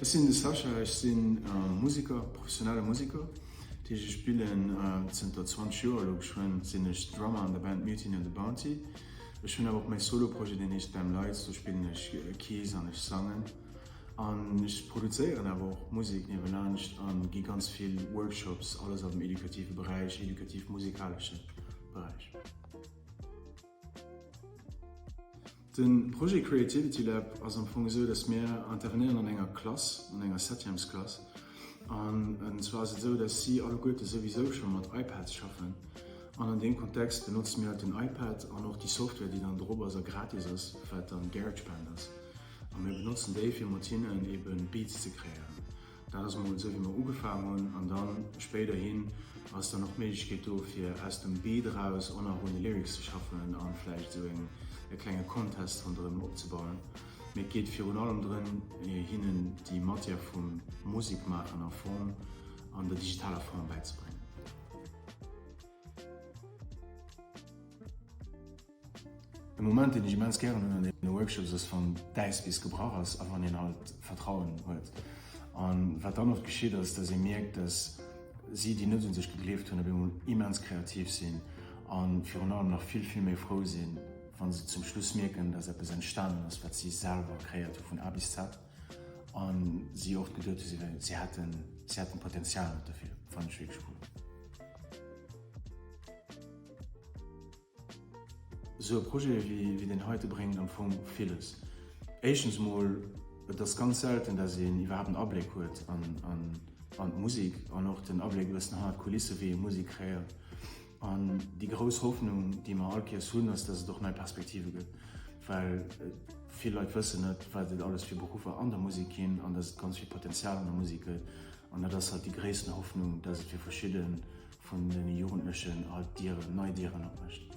Ech sinn de Sascha, ech sinn Museker, professionelle Museker. Dat heescht ech spillen zënter 20 Joer elo geschwënn sinn ech Drummer an der Band Mutiny on the Bounty. Ech hunn awer och mäi Solo-Projet deen heescht Them Lights, do spillen ech Keys an ech sangen. An ech produzéieren awer och Musek niewelaanscht an gi ganz vill Workshops, alles am edukative Beräich, edukativ-musikalesche Beräich. De Projet Creativity Lab ass am Fong esou, dass mir intervenéieren an enger Klass, an enger Septièmesklass. An zwar ass et esou, dass si alleguerte souwisou scho mat iPads schaffen. An an deem Kontext benotze mir halt den iPad an och déi Software, déi dann drop ass a gratis ass, wat dann GarageBand ass. A mir benotzen déi, fir mat hinnen eben Beats ze kreéieren. Dat ass emol esou wéi mer ugefaang hunn an dann spéiderhin ass dann och d'Méiglechkeet do fir aus dem Beat eraus och nach un de Lyrics ze schaffen an vläicht esou eng e klenge Contest ronderëm opzebauen. Mee et geet virun allem drëm hinnen déi Matière vum Musek maachen a Form an der digitaler Form bäizebréngen. E Moment deen ech immens gären hunn an deene Workshops ass wann d'Äis bis gebrach ass a wann een halt Vertrauen huet. An wat dann oft geschitt ass, dass ee mierkt, dass si déi net un sech gegleeft hunn op eemol immens kreativ sinn a virun allem nach vill vill méi frou sinn, wa se zum Schluss mierken, dass eppes entstanen ass wat si selwer kreéiert hu vun A bis Z a si oft geduet hu si hätten si hätten d'Potenzial net dofir. Fannen ech wierklech cool. Esou e Projet wéi deen heite bréngt am Fong villes. Éischtens emol, et ass ganz selten, datt een iwwerhaapt en Abléck huet an d'Musek an och den Abléck e bëssen hannert d'Kulisse wéi ee Musek kreéiert. An déi grouss Hoffnung, déi mer all Kéiers hunn, ass, datt et och nei Perspektive gëtt, well vill Leit wëssen net, wat et alles fir Beruffer an der Musek ginn an datt et ganz vill Potenzial an der Musek gëtt. An dat ass halt déi gréissten Hoffnung, datt et fir verschidde vun den Jugendlechen halt Dieren, nei Dieren opmécht.